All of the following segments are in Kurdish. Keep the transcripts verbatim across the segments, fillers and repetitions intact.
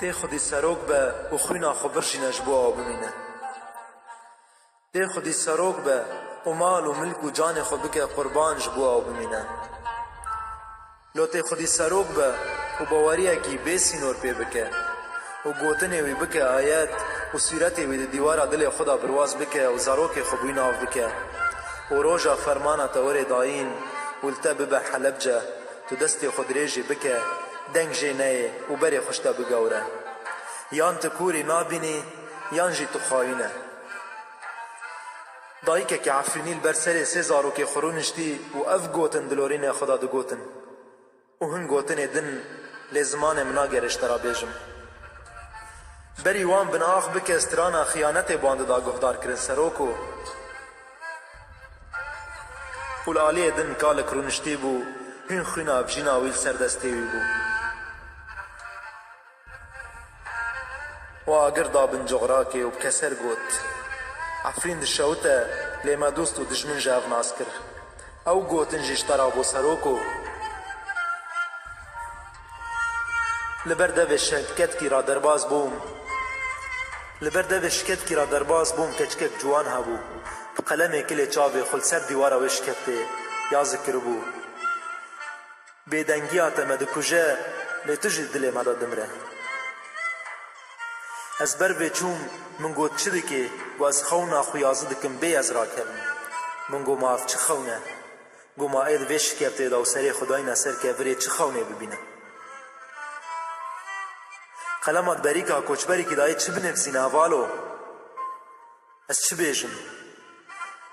Tê xwedî serok be û xwîna xwe birjîne ji bo ew bimîne. Tê xwedî serok be û mal û milk û canê xwe bike qurban ji bo ew bimîne. Lo tê xwedî serok be û baweriyekî bê sînor pê bike û gotinê wî bike ayet û sîretê wî di dîwara dilê xwe de birwaz bike û zarokê xwe bûynav bike û roja fermana te were dayîn û li te bibe Helebce, tu destê xwe dirêjî bike, deng jê neyê û berê xwe ji te bigewre. Yan tu kûrî nabînî, yan jî tu xayîn e. Dayikekî Efrînî li ber serê sê zarokê xwe rûniştî û ev gotin dilorînê xwe de digotin. Û hin gotinê din lê zimanê min nagere ji te re bêjim. Berî wan bin ax bike strana xiyanetê ban dida guhdar kirin seroko. Û li aliyê din kalik rûniştî bû, hîn xwîna evjîna wî li ser destê wî bû. Û agir da bin coxrakê û bi keser got, Efrîn dişewite, lê me dost û dijmin ji hev nas kir. Ew gotin jî ji te re bû seroko. Li ber devê şiketkî re derbaz bûm. Li ber devê şiketkî re derbaz bûm, keçikek ciwan hebû. Bi qelemê kilê çavê xwe li ser dîwara wê şikektê yazî kiribû. Bêdengiya te me dikuje, lê tu jî dilê me de dimre. Ez ber vê çûm, min got, çi dikê? Got, ez xewna xwe yazî dikim, bê ez rakevim. Min got, ma ev çi xewn e? Got, ma ê di vê şikeftê de û serê xwe dayîne ser kevirê çi xewnê bibîne? Qelema di berîka koçberîkî dayê çi binivîsîne, hevalo? Ez çi bêjim?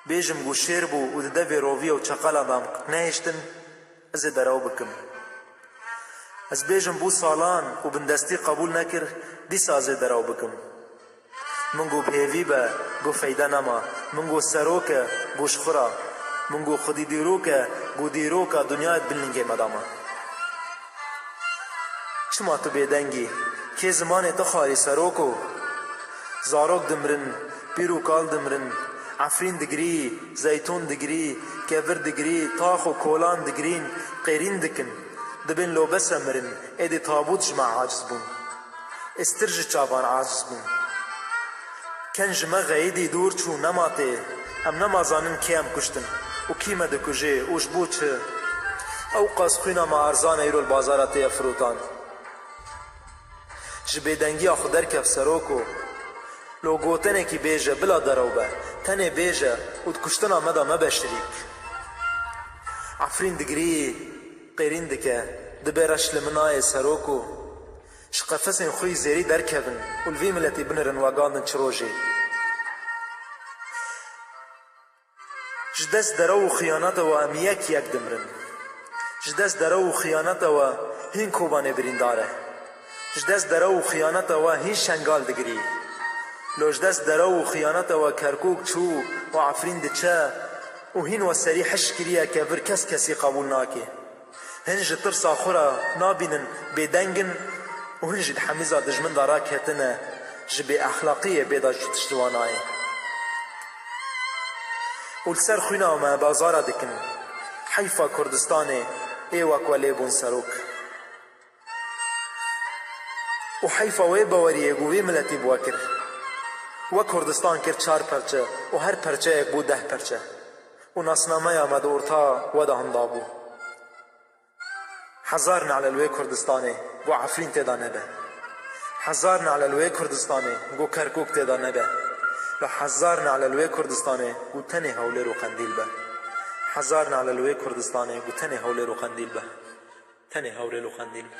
Bêjim ku şêr bû û di devê roviya û çeqalan de em nehêştin, ez ê derew bikim. Ez bêjim bû salan û bindestî qebûl nekir, dîsa ez ê derew bikim. Min got bi hêvî be, got feyde nema. Min got serok e, got ji xwe re. Min got xwedî dîrok e, got dîroka dinyayê di bin lingê me de ma. Çima tu bêdeng î? Kê zimanê te xwarî seroko? Zarok dimirin, pîr û kal dimirin, Efrîn digirî, zeytûn digirî, kevir digirî, tax û kolan digirîn, qêrîn dikin. Dibên lo bes e mirin, êdî tabût ji me aciz bûn. Êstir ji çavan aciz bûn. Ken ji me xeyidî dûr çû, nema tê. Em nema zanin kê em kuştin û kî me dikujê û ji bo çi? Ewqas xwîna me arzan e, îro li bazara tê firotan. Ji bêdengiya xwe derkev seroko. Lo gotenekî bêje, bila derew be. Tenê bêje û di kuştina me de mebe şirîk. Efrîn digirî, qêrîn dike. Dibe reş li min nayê seroko. Ji qefesên xwe yî zêrî derkevin û li vî miletî binirin wegandin çi rojê. Ji dest derew û xiyaneta we em yek yek dimirin. Ji dest derew û xiyaneta we hîn Kobanê birîndar e. Ji dest derew û xiyaneta we hîn Şengal digirî. Lo ji dest derew û xiyaneta we Kerkûk çû û Efrîn diçe û hîn we serî hişk kiriye kevir kes kesî qebûl nake. Hin ji tirsa xwe re nabînin bêdeng in û hin jî di hemîza dijmin de raketine, ji bêexlaqiyê bê de ji tişt wan nayê. Û li ser xwîna me bazara dikin. Heyfa Kurdistanê ê wek we lê bûn serok. Û heyfa wê baweriyê ku vî miletî bi we kir. We Kurdistan kir çar perçe û her perçeyek bû deh perçe. Û nasnameya me di orta we de hinda bû. Hezar nale li wê Kurdistanê ku Efrîn tê de nebe. Hezar nale li wê Kurdistanê ku Kerkûk tê de nebe. Li hezar nale li wê Kurdistanê ku tenê Hewlêr û Qendîl be. Hezar nale li wê Kurdistanê ku tenê Hewlêr û Qendîl be. Tenê Hewlêr û Qendîl be.